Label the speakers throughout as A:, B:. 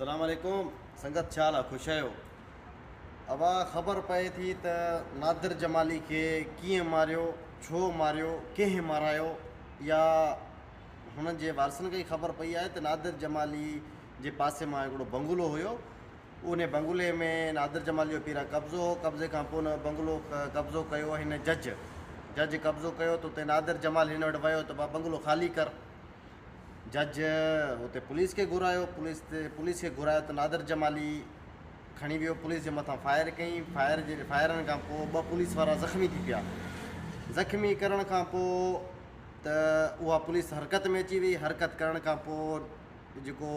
A: سلام عليڪم سنگت ڇا حال آ خوش آهيو ابا خبر پئي ٿي ته نادر جمالي کي ڪيئن ماريو ڇو ماريو ڪنهن مارايو يا هنن جي وارثن کي خبر پئي آهي ته نادر جمالي جي پاسي مان هڪڙو بنگلو هيو ان بنگلي ۾ نادر جمالي جو پيران قبضو هو قبضي کان پوء ان بنگلو قبضو ڪيو هن جج جج قبضو ڪيو ته اتي نادر جمالي هن وٽ ويو ته با بنگلو خالي ڪر جج اتي پوليس کي گهرايو پوليس تي پوليس کي گهرايو ته نادر جمالي کڻي ويو پوليس جي مٿان فائر ڪئي فائر جي فائرن کان پوء ٻه پوليس وارا زخمي ٿي پيا زخمي ڪرڻ کان پوء ته اها پوليس حرڪت ۾ اچي وئي حرڪت ڪرڻ کان پوء جيڪو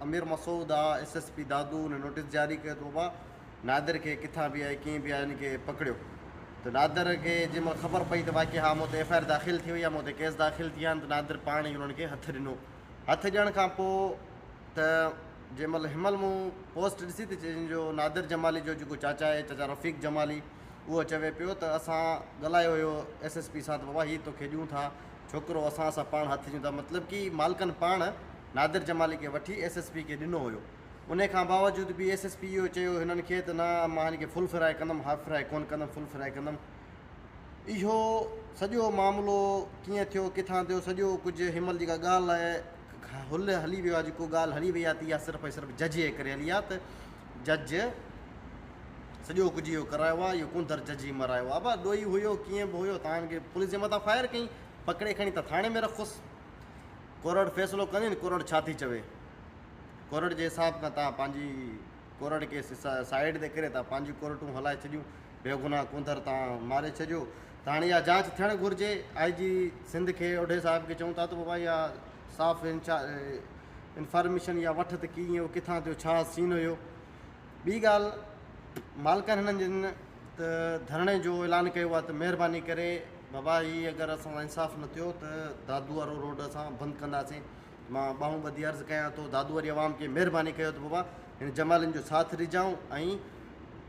A: امير مسعود آ ايس ايس پي دادو ان نوٽيس جاري ڪيو ته بابا نادر کي ڪٿان به آهي ڪيئن به آهي ان کي پڪڙيو ته نادر کي جنهن مهل خبر پئي ته واقعي ها مون تي ايف I R داخل ٿي وئي آهي مون تي ڪيس داخل ٿي ويا آهن ته نادر پاڻ ئي انهن کي هٿ ڏنو هٿ ڏيڻ کان پوء ته جنهن مهل هن مهل مون پوسٽ ڏسي ته جنهن جو نادر جمالي جو جيڪو چاچا آهي چاچا رفيق جمالي اهو چوي پيو ته اسان ڳالهايو هيو ايس ايس پي سان ته بابا هي توکي ڏيون ٿا ڇوڪرو اسان اسان پاڻ هٿ ڏيون ٿا مطلب ڪي مالڪن پاڻ نادر جمالي کي وٺي ايس ايس پي کي ڏنو هيو انهي کان باوجود به ايس ايس پي اهو چيو هنن کي ته نه مان هن کي فل فرائي ڪندم هاف فرائي ڪونه ڪندم فل فرائي ڪندم. اهو سڄو معاملو ڪيئن ٿيو ڪٿان ٿيو سڄو ڪجهه هن مهل جيڪا ڳالهه آهي هل هلي ويو آهي جيڪو ڳالهه هلي وئي آهي ته اها صرف ۽ صرف جج جي ڪري هلي آهي ته جج سڄو ڪجهه اهو ڪرايو آهي اهو ڪونڌر جج ئي مرايو آهي ابا ڏوهي هيو ڪيئن به هيو تان هن کي پوليس جي مٿان فائر ڪئي پڪڙي کڻي ته ٿاڻي ۾ رکوس ڪورڙ فيصلو ڪندين ڪورڙ ڇا ٿي چوي ڪورٽ جي حساب کان تان پنهنجي ڪورٽ کي سائيڊ تي ڪري تان پنهنجون ڪورٽون هلائي ڇڏيون بيگناهه ڪونڌر تان ماري ڇڏيو ته هاڻي اها جاچ ٿيڻ گهرجي آء جي سنڌ کي اوڍي صاحب کي چئون ٿا ته بابا اها صاف انفارميشن يا وٺ ته ڪيئن اهو ڪٿان ٿيو ڇا سين هيو ٻي ڳالهه مالڪن هنن جن ته ڌرڻي جو اعلان ڪيو آهي ته مهرباني ڪري بابا هي اگر اسان سان انصاف نه ٿيو ته دادو وارو روڊ اسان بند ڪنداسين مان ٻانهون ٻڌي عرض ڪيان ٿو دادو واري عوام کي مهرباني ڪيو ته بابا هن جمالين جو ساٿ ڏجائون ۽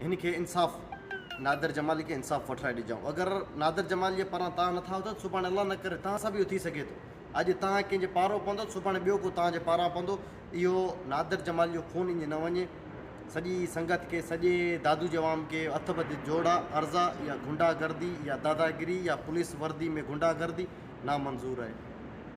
A: هن کي انصاف نادر جمالي کي انصاف وٺرائي ڏجائون اگر نادر جمالي جي پاران تان نٿا هجو ته سڀاڻي الله نه ڪري تان سان به اهو ٿي سگهي ٿو اڄ تان ڪنهن جي پارو پوندو ته سڀاڻي ٻيو ڪو تان جي پاران پوندو اهو نادر جمالي جو خون ائين نه وڃي سڄي سنگت کي سڄي دادو جي عوام کي هٿ ٻڌي جوڙا عرض آ اها گنڊا گردي يا داداگيري يا پوليس وردي ۾ گنڊا گردي نامنظور آهي.